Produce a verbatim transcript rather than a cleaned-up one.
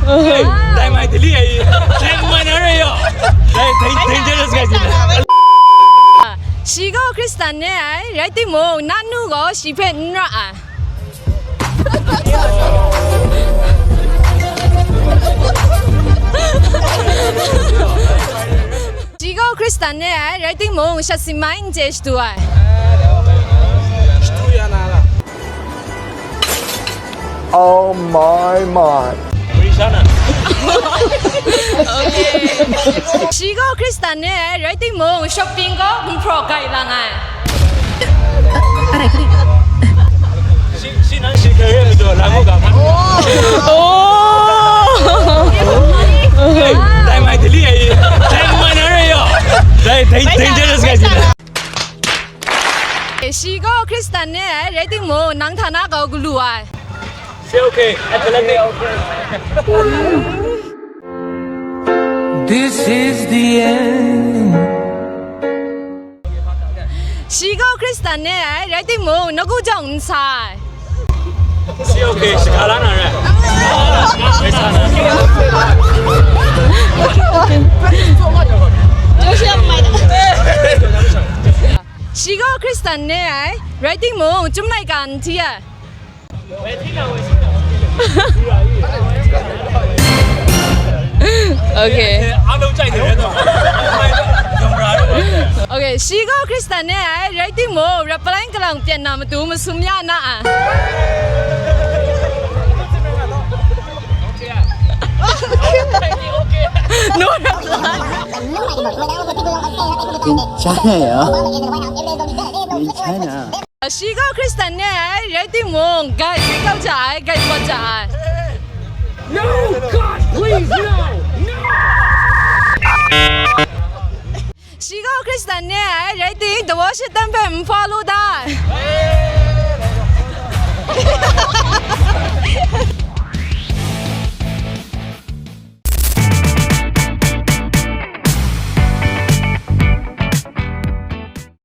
Hey, dai mai dali ai. Dai mai na re yo. Dai, dai, dangerous guy sini. Shi gaw Hkristan re ai, rai timung, na nu gaw shi hpe n ra ai. Shi gaw Hkristan re ai, rai timung, shat si mai n chye shadu ai. Oh my, my. Shi gaw Hkristan re ai, rai timung, shopping gaw gumhpraw gai lang ai. Shi, shi nan shi kare mi do, la mu ga. Oh! Hey, dai mai dali ai. Dai mai na re yo. Dai, dai, dangerous guy sini. Shi gaw Hkristan re ai, rai timung, nang hta na kau galu ai. Say okay, athletic. This is the end. Shi gaw Hkristan re ai, rai timung, nawku jawng n sa ai. Say okay, shaka la na re. Shi gaw Hkristan re ai, rai timung, chyum laika n hti ai. Okay. Okay, shi gaw Hkristan re ai, rai timung, rat palai kalang pyan na matu masum ya na a? No, rat palai. 真的呀？ Shi gaw Hkristan re ai, rai timung, gai sai kau ja ai, gai pawt ja ai. No, God, please, no! No! Shi gaw Hkristan re ai, rai ting, the worship temple n follow da ai.